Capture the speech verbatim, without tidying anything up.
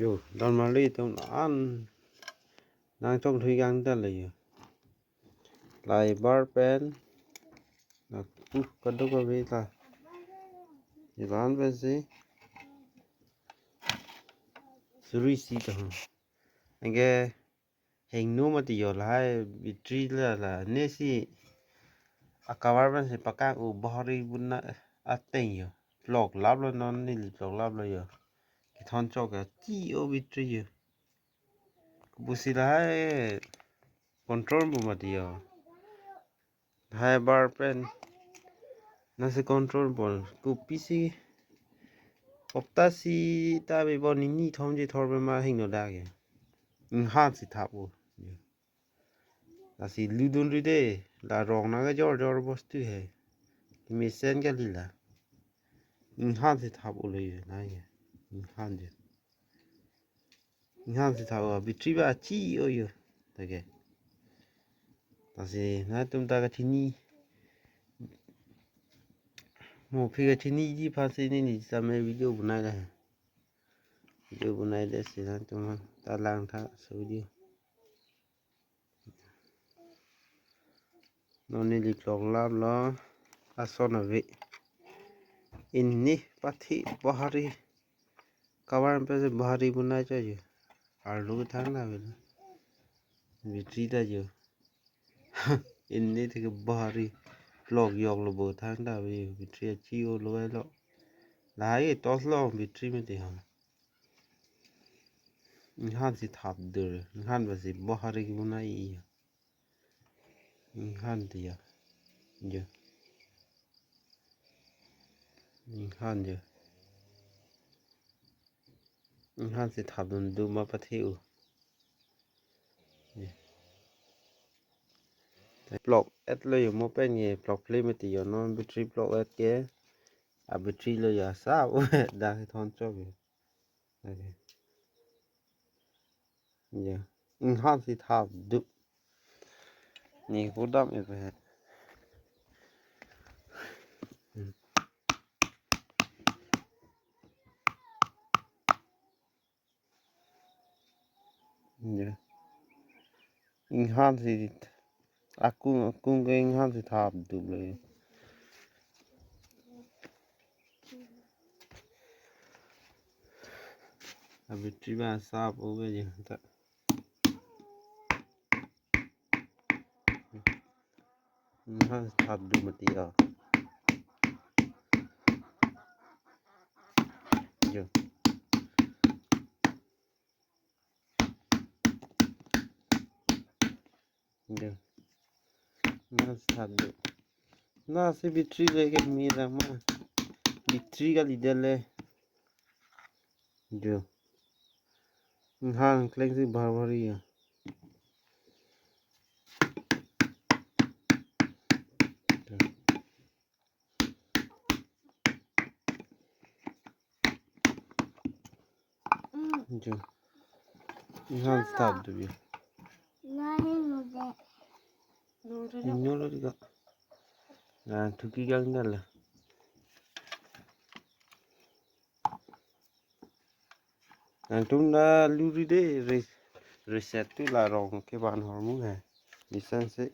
Yo, don mali tum an nangchong thui kangdal le yo. Lai bar pen. Na kuk kaduk kave ta. Ivan pensi. Suri si to. Anke hingno mati yo lahai battery la la nesi a cover pensi pakang u bahari buna ateng yo. Plok lap lo non neli plok lap lo yo. Kethon chok ya chi o battery yo. Busi lahai control bu mati yo. Lahai bar pen. Nasi control bol. Kopisi. Hopta si ta be bon nini thom je thor be ma hingno dak ya. Inghan si thap o. Lasi ludun ri de. La rong na kejor jor bostu he. Mesen kali la. Inghan si thap o lo yo na ya. Inghan je. Inghan si thap o, battery ba chi o yo. Take. Lasi nangtum ta kachini. Mo phi kachini ji aphansi neli same video bunai la. Video bunai le si nangtum ta langtha so video. Non neli plok lap lo ason ave. Inni pathi bahari. Cover pensi bahari bunai cho yo. Arlo thang na vel. Battery ta yo. Inni thik bahari. Plok yok lo bo thang ta ave yo. Battery chi o lo lo. Lahai tos lo battery mati ham. Inghan si thap dur. Inghan pensi bahari bunai yo. Inghan ti ya. Yo. Inghan yo. Inghan si thap dun du ma pathe u. Yo. Plok et lo yo mo pen ye plok play mati yo non battery plok et ke. A battery lo ya sa u dak thon chok yo. Okay. Ya. Inghan si thap du. Ni hudam e pe. Ya. Inghan si akung akung ke inghan si thap du le. Abi triba sap obe je ta. Inghan thap du mati ya. Jo. Jo. Inghan thap du. Nasi battery leke mi lang ma. Battery kali dele. Jo. Inghan kleng si bhar bhari ya. Jo. Jo. Inghan thap du bi. Nani nude. Nude. Nude ka. Na thuki gang dala. Nangtum ta luri de re-, reset tu la rong ke ban hormu he. Bisan se.